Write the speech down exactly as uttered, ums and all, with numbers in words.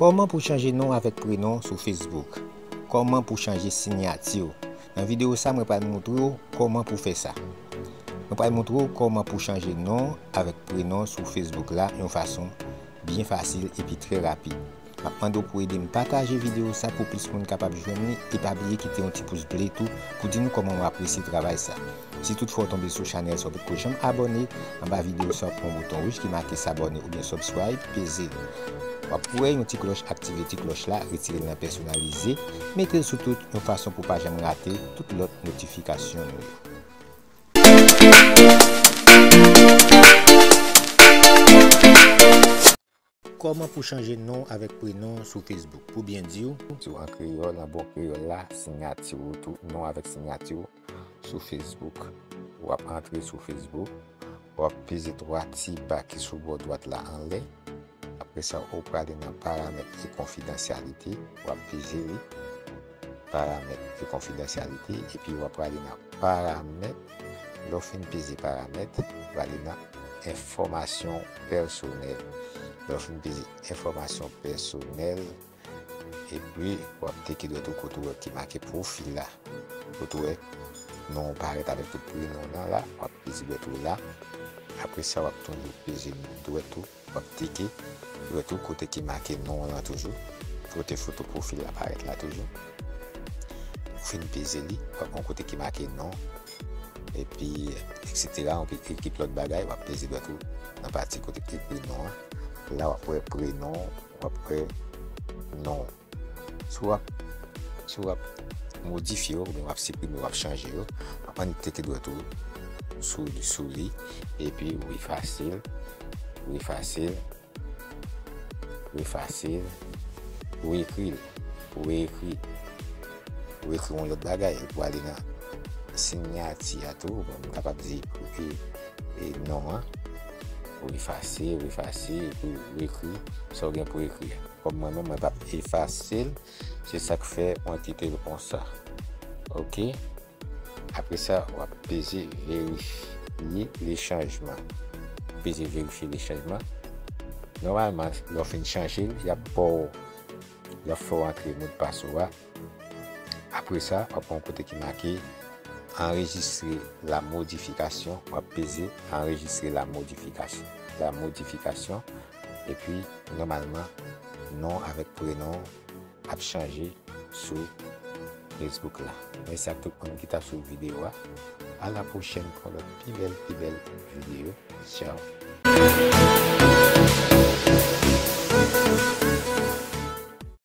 Kòman pou chanje non avèk prenon sou Facebook? Kòman pou chanje siyati w? Nan videyo sa, mwen pral montre w kòman pou fè sa. Mwen pral montre w kòman pou chanje non avèk prenon sou Facebook la yon fason byen fasil epi trè rapid. M ap mande w pou ede m pataje videyo sa pou plis moun kapab jwenn li, e pa bliye kite yon ti pous ble tou pou di nou kòman w apresye travay sa. Si toutfwa w tonbe sou chanèl sa w potko janm abòne, anba videyo sa w ap wè yon bouton wouj ki make s'abonner oubyen subscribe, peze l. W ap wè yon ti klòch aktive ti klòch la, retire l nan pèsonalize, mete l sou tout yon fason pou w pa janm rate tout lòt notifikasyon nou yo. Kòman pou chanje non avèk prenon sou Facebook? Pou byen di w, si w an kreyòl, an bon kreyòl la, siyati w tou, non avèk siyati w sou Facebook. W ap antre sou Facebook, w ap peze twa ti ba ki sou bò dwat la anlè. Apre sa, ou prale nan paramèt e konfidansyalite, w ap peze li, paramèt e konfidansyalite, epi w ap prale nan paramèt. Lè w fin peze paramèt, ou prale nan enfòmasyon pèsonèl. Lè w fin peze enfòmasyon pèsonèl, epi w ap teke dwèt ou kote w wè ki make pwofil la. Kote w wè non w parèt avèk tout prenon nan la, w ap peze dwèt ou la. Apre sa, w ap toujou peze dwèt ou, w ap teke dwèt ou kote ki make non w lan toujou, kote foto pwofil la parèt la toujou. Ou fin peze li, w ap wè yon kote ki make non, epi, etsetera, yon ekip lòt bagay, w ap peze dwèt ou nan pati kote ki ekri non an. La, w ap wè prenon, w ap wè non. Si w ap, si w ap modifye yo, oubyen w ap siprime, w ap chanje yo, w ap annik teke dwèt ou sou, sou li, epi w efase l, w efase l, w efase l, w ekri l, w ekri, w ekri yon lòt bagay, epi w ale nan siyati a tou, bon, m kapab di, e, e non an, w efase, w efase, epi w ekri sa w gen pou ekri a. Kòm mwen menm, mwen p ap efase l, se sa k fè mwen kite l konsa. Oke? Apre sa, w ap peze verifye le chanjman. Peze verifye le chanjman. Nòmalman, lè w fin chanje l, y ap ba w, y ap fè w antre modpas ou a. Apre sa, w ap wè yon kote ki make enregistrer la modification. W ap peze enregistrer la modification. La modification. Epi, nòmalman, non avèk prenon ap chanje sou Facebook la. Mèsi ak tout moun ki t ap swiv videyo a. A la pwochèn pou yon lòt pi bèl, pi bèl videyo. Tchaw.